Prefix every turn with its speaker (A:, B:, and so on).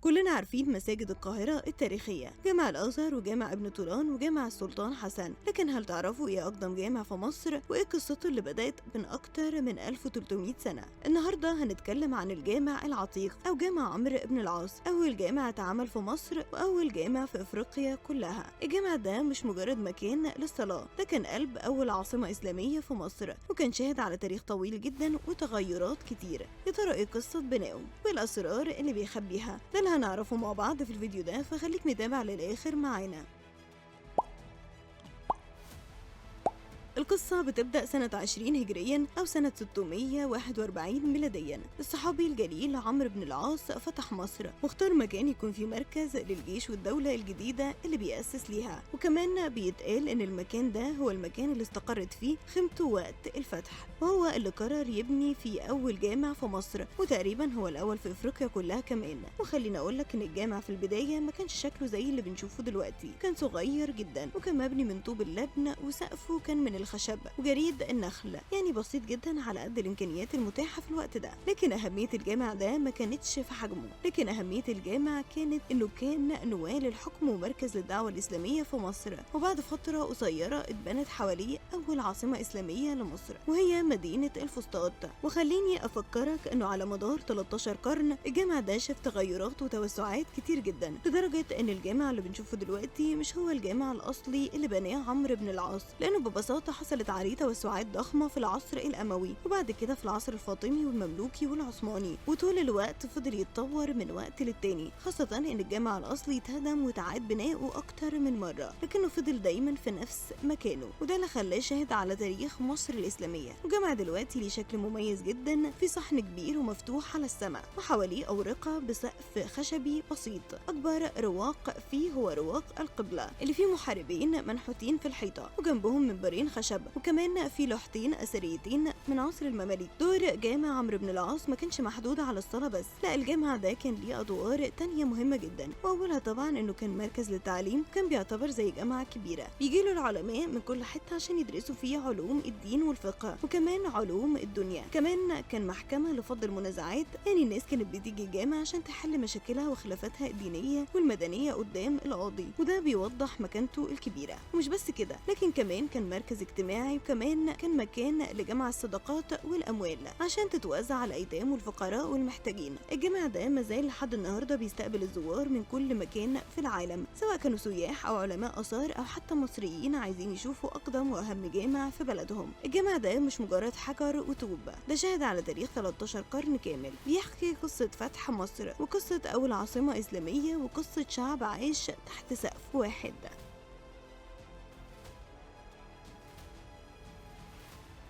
A: كلنا عارفين مساجد القاهرة التاريخية، جامع الأزهر وجامع ابن طولان وجامع السلطان حسن، لكن هل تعرفوا ايه أقدم جامع في مصر وايه قصته اللي بدأت من أكتر من 1300 سنة؟ النهاردة هنتكلم عن الجامع العتيق أو جامع عمرو بن العاص، أول جامع اتعمل في مصر وأول جامع في إفريقيا كلها. الجامع ده مش مجرد مكان للصلاة، ده كان قلب أول عاصمة إسلامية في مصر، وكان شاهد على تاريخ طويل جدا وتغيرات كتير. يا ترى ايه قصة بنائه والأسرار اللي بيخبيها؟ ده اللي هنعرفه مع بعض في الفيديو ده، فخليك متابع للآخر معانا. القصة بتبدأ سنة 20 هجريا أو سنة 641 ميلاديا. الصحابي الجليل عمرو بن العاص فتح مصر واختار مكان يكون فيه مركز للجيش والدولة الجديدة اللي بيأسس ليها، وكمان بيتقال إن المكان ده هو المكان اللي استقرت فيه خيمته وقت الفتح، وهو اللي قرر يبني فيه أول جامع في مصر، وتقريبا هو الأول في إفريقيا كلها كمان. وخلينا أقولك إن الجامع في البداية ما كانش شكله زي اللي بنشوفه دلوقتي، كان صغير جدا وكان مبني من طوب اللبن وسقفه كان من الخشب وجريد النخل، يعني بسيط جدا على قد الامكانيات المتاحة في الوقت ده. لكن اهمية الجامع ده ما كانتش في حجمه، لكن اهمية الجامع كانت انه كان نواه للحكم ومركز للدعوة الاسلامية في مصر. وبعد فترة قصيرة اتبنت حواليه اول عاصمة اسلامية لمصر وهي مدينة الفسطاط. وخليني افكرك انه على مدار 13 قرن الجامع ده شاف تغيرات وتوسعات كتير جدا، لدرجة ان الجامع اللي بنشوفه دلوقتي مش هو الجامع الاصلي اللي بناه عمرو بن العاص، لانه ببساطة حصلت عليه توسعات ضخمة في العصر الأموي وبعد كده في العصر الفاطمي والمملوكي والعثماني، وطول الوقت فضل يتطور من وقت للتاني، خاصة إن الجامع الأصلي اتهدم وتعاد بناؤه أكتر من مرة، لكنه فضل دايما في نفس مكانه، وده اللي خلاه شاهد على تاريخ مصر الإسلامية. الجامع دلوقتي ليه شكل مميز جدا، في صحن كبير ومفتوح على السماء وحواليه أورقة بسقف خشبي بسيط. أكبر رواق فيه هو رواق القبلة اللي فيه محاربين منحوتين في الحيطة وجنبهم منبرين خشب، وكمان في لوحتين اثريتين من عصر المماليك. دور جامع عمرو بن العاص ما كانش محدود على الصلاة بس، لا، الجامع ده كان ليه ادوار تانية مهمة جدا، واولها طبعا انه كان مركز للتعليم، كان بيعتبر زي جامعه كبيرة بيجي له العلماء من كل حتة عشان يدرسوا فيه علوم الدين والفقه وكمان علوم الدنيا. كمان كان محكمة لفض المنازعات، يعني الناس كانت بتيجي الجامع عشان تحل مشاكلها وخلافاتها الدينية والمدنية قدام القاضي، وده بيوضح مكانته الكبيرة. ومش بس كده، لكن كمان كان مركز اجتماعي، وكمان كان مكان لجمع الصدقات والأموال عشان تتوزع على الأيتام والفقراء والمحتاجين. الجامع ده مازال لحد النهارده بيستقبل الزوار من كل مكان في العالم، سواء كانوا سياح أو علماء آثار أو حتى مصريين عايزين يشوفوا أقدم وأهم جامع في بلدهم. الجامع ده مش مجرد حجر وطوب، ده شاهد على تاريخ 13 قرن كامل، بيحكي قصة فتح مصر وقصة أول عاصمة إسلامية وقصة شعب عايش تحت سقف واحد.